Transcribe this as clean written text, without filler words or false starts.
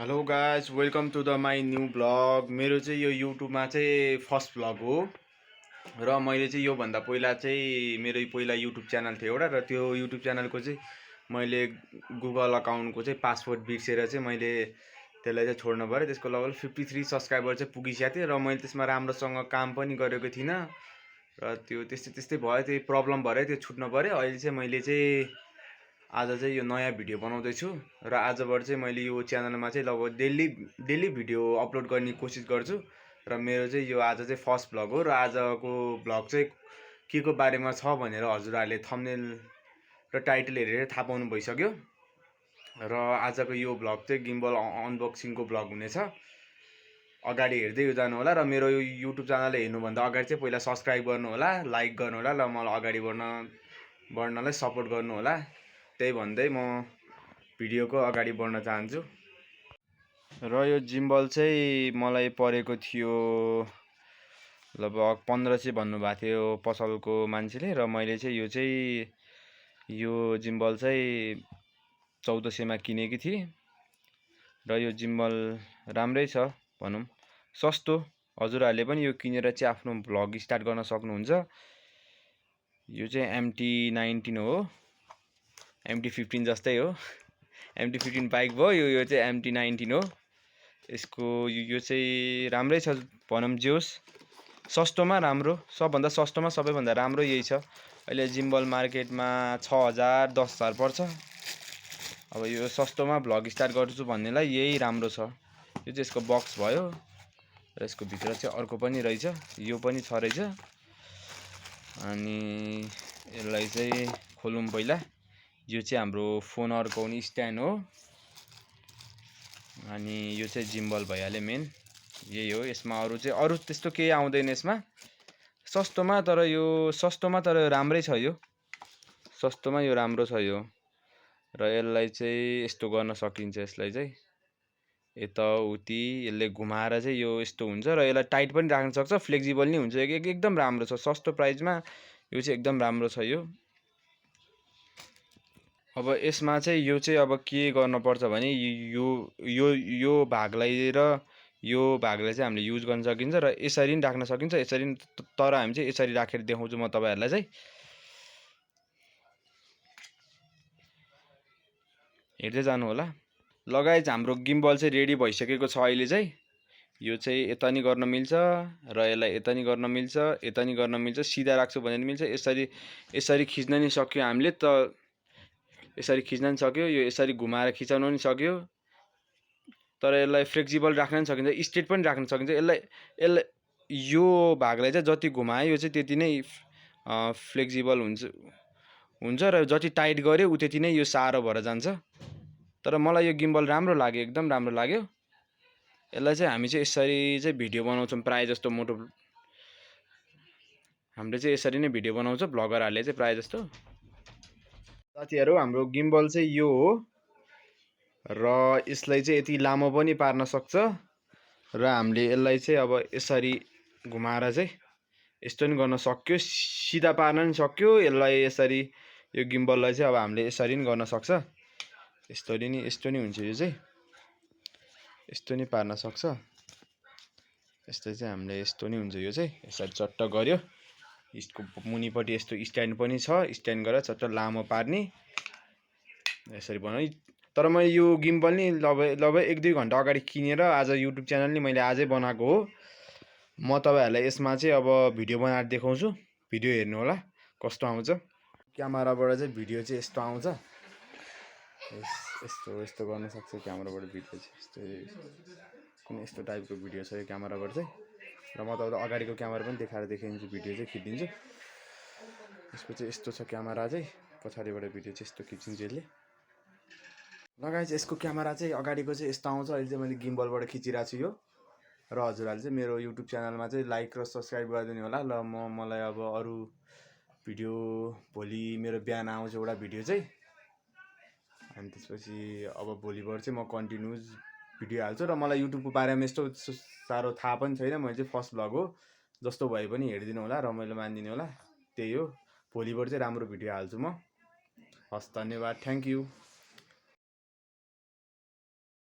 Hello guys, welcome to the my new vlog. मेरो चाहिँ यो युट्युबमा चाहिँ फर्स्ट ब्लग हो र मैले चाहिँ योभन्दा पहिला चाहिँ मेरो पहिला युट्युब च्यानल थियो एउटा, र त्यो युट्युब च्यानलको चाहिँ मैले गुगल अकाउन्टको चाहिँ पासवर्ड बिर्सेर चाहिँ मैले त्यसलाई चाहिँ छोड्नु पऱ्यो। त्यसको लगभग 53 सब्सक्राइबर चाहिँ पुगिसकेको थियो र मैले त्यसमा राम्रोसँग काम पनि गरेको थिइनँ र त्यो त्यस्तै त्यस्तै भयो, त्यो प्रब्लम भएर त्यो छुट्नु पऱ्यो। अहिले चाहिँ मैले चाहिँ आज चाहिँ यो नयाँ भिडियो बनाउँदैछु र आजबाट चाहिँ मैले यो च्यानलमा चाहिँ लगभग डेली भिडियो अपलोड गर्ने कोसिस गर्छु र मेरो चाहिँ यो आज चाहिँ फर्स्ट ब्लग हो। र आजको ब्लग चाहिँ के को बारेमा छ भनेर हजुरहरूले थम्बनेल र टाइटल हेरेर थाहा पाउनु भइसक्यो। र आजको यो ब्लग चाहिँ गिम्बल अनबक्सिङको ब्लग हुनेछ। अगाडि हेर्दै जानु होला र मेरो यो युट्युब च्यानल हेर्नुभन्दा अगाडि चाहिँ पहिला सब्सक्राइब गर्नु होला, लाइक गर्नु होला र मलाई अगाडि बढ्नलाई सपोर्ट गर्नु होला। त्यही भन्दै म भिडियोको अगाडि बढ्न चाहन्छु। र यो जिम्बल चाहिँ मलाई परेको थियो लगभग 1500 भन्नुभएको थियो पसलको मान्छेले, र मैले चाहिँ यो जिम्बल चाहिँ 1400मा किनेकी थिएँ। र यो जिम्बल राम्रै छ भनौँ, सस्तो। हजुरहरूले पनि यो किनेर चाहिँ आफ्नो भ्लग स्टार्ट गर्न सक्नुहुन्छ। यो चाहिँ MT-19 हो, MT-15 जस्तै हो। MT-15 बाइक भयो, यो चाहिँ MT-19 हो। यसको यो चाहिँ राम्रै छ भनौँ, जे होस् सस्तोमा राम्रो, सबभन्दा सस्तोमा सबैभन्दा राम्रो यही छ। अहिले जिम्बल मार्केटमा 6000 10000 पर्छ। अब यो सस्तोमा भ्लग स्टार्ट गर्छु भन्नेलाई यही राम्रो छ। यो चाहिँ यसको बक्स भयो र यसको भित्र चाहिँ अर्को पनि रहेछ, यो पनि छ रहेछ। अनि यसलाई चाहिँ खोलौँ पहिला। यो चाहिँ हाम्रो फोन अड्काउने स्ट्यान्ड हो। अनि यो चाहिँ जिम्बल भइहाल्यो, मेन यही हो। यसमा अरू त्यस्तो केही आउँदैन यसमा, सस्तोमा। तर यो सस्तोमा तर राम्रै छ, यो सस्तोमा यो राम्रो छ यो। र यसलाई चाहिँ यस्तो गर्न सकिन्छ, यसलाई चाहिँ यताउति यसले घुमाएर चाहिँ यो यस्तो हुन्छ र यसलाई टाइट पनि राख्न सक्छ, फ्लेक्सिबल नि हुन्छ। एकदम राम्रो छ, सस्तो प्राइसमा यो चाहिँ एकदम राम्रो छ यो। अब यसमा चाहिँ यो चाहिँ अब के गर्नुपर्छ भने यो भागलाई र यो भागलाई चाहिँ हामीले युज गर्न सकिन्छ र यसरी पनि राख्न सकिन्छ, यसरी। तर हामी चाहिँ यसरी राखेर देखाउँछु म तपाईँहरूलाई चाहिँ। हेर्दै जानु होला। लगायत हाम्रो गिम्बल चाहिँ रेडी भइसकेको छ अहिले चाहिँ। यो चाहिँ यता नि गर्न मिल्छ र यसलाई यता नि गर्न मिल्छ, यता नि गर्न मिल्छ। सिधा राख्छु भने नि मिल्छ, यसरी खिच्न नि सक्यो हामीले, त यसरी खिच्न नि सक्यो, यो यसरी घुमाएर खिचाउन नि सक्यो। तर यसलाई फ्लेक्सिबल राख्न नि सकिन्छ, स्ट्रेट पनि राख्न सकिन्छ। यसलाई यो भागलाई चाहिँ जति घुमायो यो चाहिँ त्यति नै फ्लेक्सिबल हुन्छ र जति टाइट गर्यो त्यति नै यो साह्रो भएर जान्छ। तर मलाई यो गिम्बल राम्रो लाग्यो, एकदम राम्रो लाग्यो। यसलाई चाहिँ हामी चाहिँ यसरी चाहिँ भिडियो बनाउँछौँ प्रायः जस्तो। हामीले चाहिँ यसरी नै भिडियो बनाउँछ भ्लगरहरूले चाहिँ प्रायः जस्तो। साथीहरू, हाम्रो गिम्बल चाहिँ यो हो र यसलाई चाहिँ यति लामो पनि पार्न सक्छ र हामीले यसलाई चाहिँ अब यसरी घुमाएर चाहिँ यस्तो नि गर्न सक्यो, सिधा पार्न नि सक्यो यसलाई। यसरी यो गिम्बललाई चाहिँ अब हामीले यसरी नि गर्न सक्छ, यस्तो नि हुन्छ। यो चाहिँ यस्तो नि पार्न सक्छ, यस्तो चाहिँ हामीले यस्तो नि हुन्छ। यो चाहिँ यसरी चट्ट गर्यो, यसको मुनिपट्टि यस्तो स्ट्यान्ड पनि छ, स्ट्यान्ड गरेर चट्ट लामो पार्ने, यसरी बनाउने। तर मैले यो गिम्बल नि लगभग 1-2 घन्टा अगाडि किनेर आज युट्युब च्यानल नि मैले आजै बनाएको हो। म तपाईँहरूलाई यसमा चाहिँ अब भिडियो बनाएर देखाउँछु, भिडियो हेर्नु होला कस्तो आउँछ। क्यामेराबाट चाहिँ भिडियो चाहिँ यस्तो आउँछ, यस्तो गर्न सक्छ क्यामेराबाट भिडियो चाहिँ। कुनै यस्तो टाइपको भिडियो छ यो क्यामेराबाट चाहिँ। र म तपाईँलाई अगाडिको क्यामेरा पनि देखाइदिन्छु, भिडियो चाहिँ खिचिदिन्छु। यसको चाहिँ यस्तो छ क्यामेरा चाहिँ, पछाडिबाट भिडियो चाहिँ यस्तो खिचिन्छ यसले। लगाए चाहिँ यसको क्यामेरा चाहिँ अगाडिको चाहिँ यस्तो आउँछ। अहिले चाहिँ मैले गिम्बलबाट खिचिरहेको छु यो। र हजुरहरूले चाहिँ मेरो युट्युब च्यानलमा चाहिँ लाइक र सब्सक्राइब गरिदिनु होला। ल मलाई अब अरू भिडियो भोलि मेरो बिहान आउँछ एउटा भिडियो चाहिँ। अनि त्यसपछि अब भोलिबाट चाहिँ म कन्टिन्युज भिडियो हाल्छु। र मलाई युट्युबको बारेमा यस्तो साह्रो थाहा पनि छैन, मैले चाहिँ फर्स्ट भ्लग हो। जस्तो भए पनि हेरिदिनु होला, रमाइलो मानिदिनु होला, त्यही हो। भोलिबाट चाहिँ राम्रो भिडियो हाल्छु म। हस्, धन्यवाद, थ्याङ्क यू।